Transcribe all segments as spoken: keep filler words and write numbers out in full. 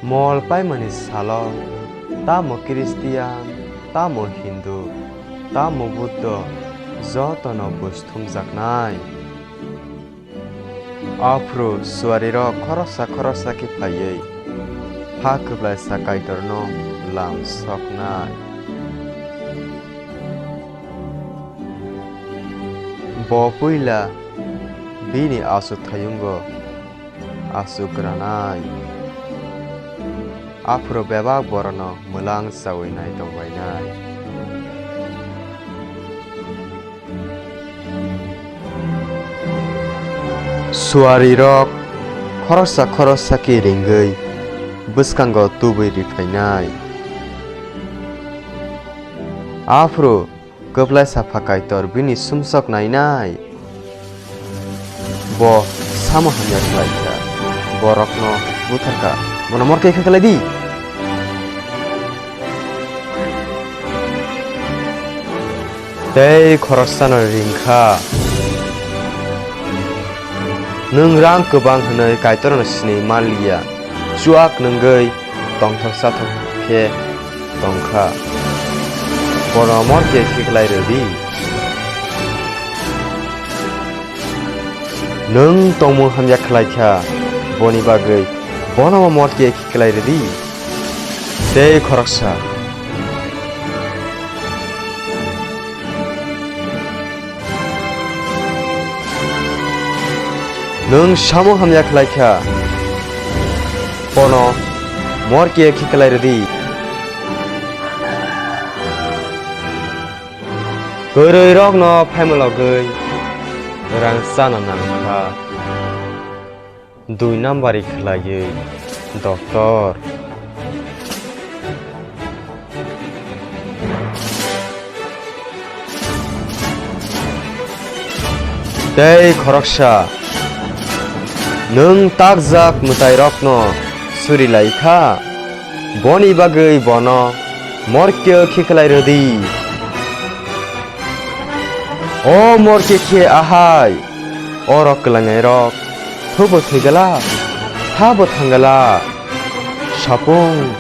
Mol paimani salo tamo Kristian, tamo Hindu, tamo Buddho, jotono buj thumjaknai. Aphuru suarirok khoroksa khoroksa khe phaiwi pha kwplaisa Kaitorno lam soknai. Bo puila bini achukthaiyungo achuk granai. Aphuru bebak borokno mwlang chaui nai tongbainai. Suarirok khoroksa khoroksa khe ringwi bwskango tubui riphainai. Aphuru kwplaisa pha Kaitor bini sumsok nainai. Bo samo hamya khlai kha, borokno butharkha, bono morke khe khlai di. Tei khoroksano ring kha, nwng rang kwbang hwnwi Kaitorno sinwi man liya, chuak nwngwi tongthok chathok khe tong kha, bono morke khe khlai rw di. Nwng tongmung hamya khlai kha, boni bagwi bono morke khe khlai rw di. Tei khoroksa. Nwng samung hamya khlai kha, bono morke khe khlai rw di. Kwrwirokno phaimologwi rang chana nang kha. Dui nambari khlaiwi doctor. Tei khoroksa, nwng takjak mwtairokno suri lai kha, boni bagwi bono morke khe khlai rw di. O morke khe ahai, orok kwlainairok, thubo thwigala, habo thangala, sapung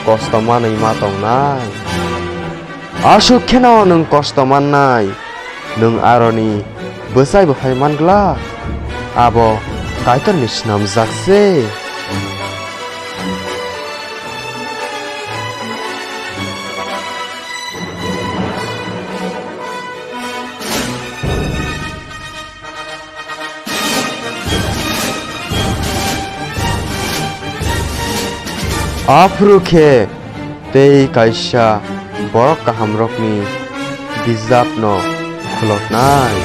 kosto manwi ma tongnai. Aswk kheno nwng kosto mannai, nwng aroni bwsai bo phai man glak, abo Kaitorni snamjak se. Aphuru khe tei kaisa borok kahamrokni bijapno khuloknai.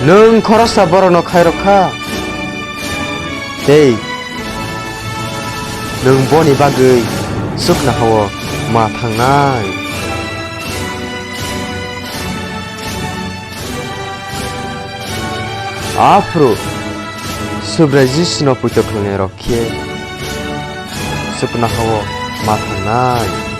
Nwng khoroksa borokno khairok kha, tei nwng boni bagwi chuknoha-o ma thangnai. Aphuru Subrai Jisuno poito khlainairok khe chuknoha-o ma thangnai.